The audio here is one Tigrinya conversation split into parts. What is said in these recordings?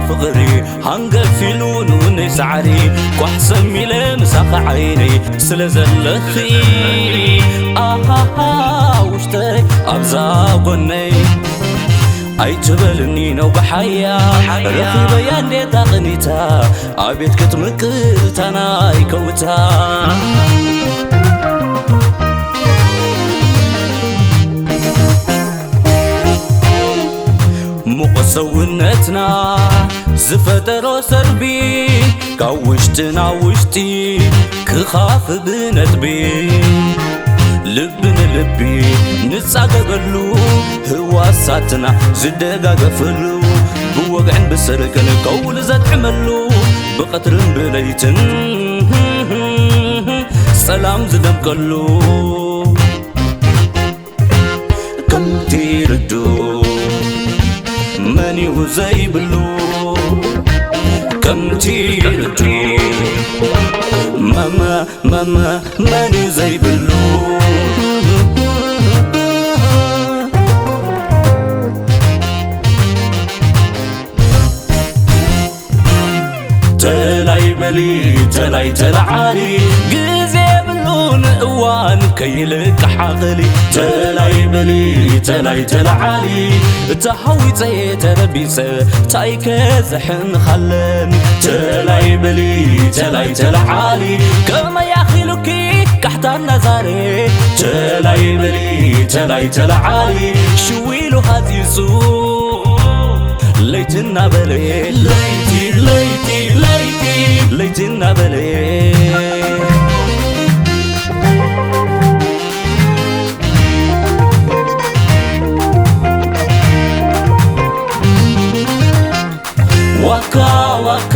ፍቕሪ ሃንገፍ ኢሉ ንውነይ ሳዕሪ ቋሕ ሰሚለ ምሳኺ ዓይነይ ስለ ዘለኺ ኣሃሃ ውሽጠይ ኣብዛ ጎነይ ኣይትበልኒ ነው ብሓያ ረኺበያ እንዴታ ቅኒታ ኣቤት ክትምቅር ታናይ ከውታ ሙቐት ሰውነትና ዝፈጠሮ ሰርቢ ካብ ውሽጥና ውሽጢ ክኻፍ ብነጥቢ ልቢ ንልቢ ንጻገበሉ ህዋሳትና ዝደጋገፈሉ ብወግዕን ብስርቅን ከውሊ ዘጥዕመሉ ብቐትርን ብለይትን ሰላም ዝደምቀሉ ከምቲ ርዱ መን እዩ ዘይብሉ ከምቲ ርዱ መመ መመ መን እዩ ዘይብሉ ተላይ በሊ ተላይ ተለዓሊ ግዜ የብሉን እዋን ከይልቅሕ ዓቕሊ ተላይ በሊ ተላይ ተለዓሊ ተሃዊፀ ተረቢፀ ታይከ ዘሕንኻለን ተላይ በሊ ተላይ ተለዓሊ ከመይ ኣኺሉኪ ቃሕታና ዛሬ ተላይ በሊ ተላይ ተለዓሊ ሽው ኢሉ ሃዚጹ ለይቲ እናበለ ለይቲ ለይቲ ለይቲ ለይቲ እናበለ ዋካ ዋካ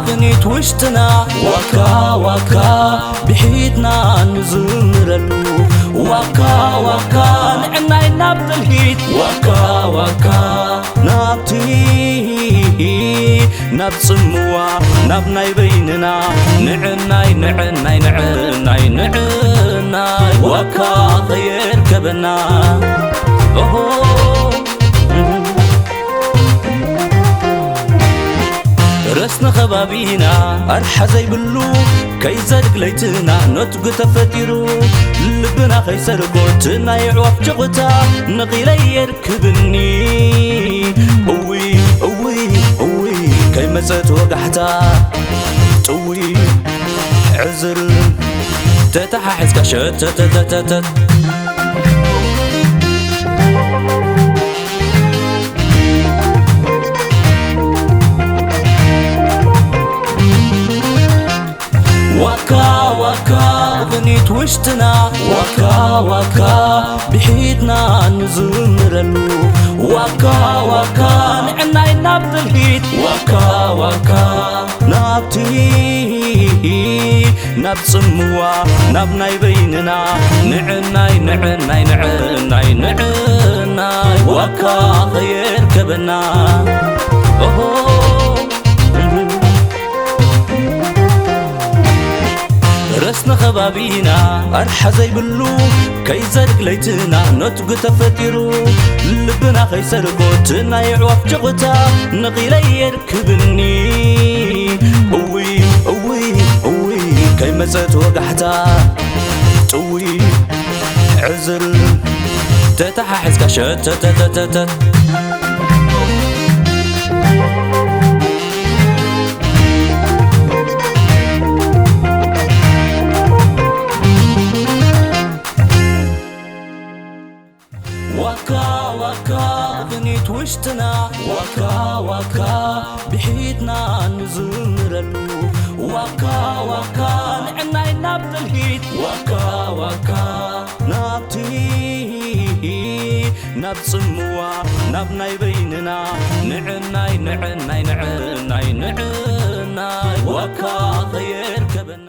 ቅኒት ውሽጥና ዋካ ዋካ ብሒትና ንዝምረሉ ዋካ ዋካ ንዕናይ ናብ ጥልሂት ዋካ ዋካ ናብቲ ናብ ጽምዋ ናብ ናይ በይንና ንዕናይ ንዕናይ ንዕናይ ንዕናይ ዋካ ከየርከበና ኦሆ ረስኒ ኸባቢና ኣርሓ ዘይብሉ ከይዘድግ ለይትና ነትጉ ተፈጢሩ ልብና ከይሰርጎ እቲ ናይ ኣዕዋፍ ጭቑታ ነቒለ የርክብኒ እውይ እውይ እውይ ከይመጸት ወጋሕታ ጥውይ ዕዝር ተተሓሒዝካ ሸተተተተተት ዋካ ዋካ ቅኒት ውሽጥና ዋካ ዋካ ብሒትና ንዝምረሉ ዋካ ዋካ ንዕናይ ናብ ጥልሂት ዋካ ዋካ ናብቲ ናብ ጽምዋ ናብ ናይ በይንና ንዕናይ ንዕናይ ንዕናይ ንዕናይ ዋካ ኸየርከበና ኦሆ ረስኒ ኸባቢና ኣርሓ ዘይብሉ ከይዘርግ ለይትና ነትጉ ተፈጢሩ ልብና ከይሰርጎ እቲ ናይ ኣዕዋፍ ጭቑታ ነቒለ የርክብኒ እውይ እውይ እውይ ከይመጸት ወጋሕታ ጥውይ ዕዝር ተተሓሒዝካ ሸተተተተተት ዋካ ዋካ ቅኒት ውሽጥና ዋካ ዋካ ብሒትና ንዝምረሉ ዋካ ዋካ ንዕናይ ናብ ጥልሂት ዋካ ዋካ ናብቲ ናብ ጽምዋ ናብ ናይ በይንና ንዕናይ ንዕናይ ንዕናይ ንዕናይ ዋካ ኸየርከበና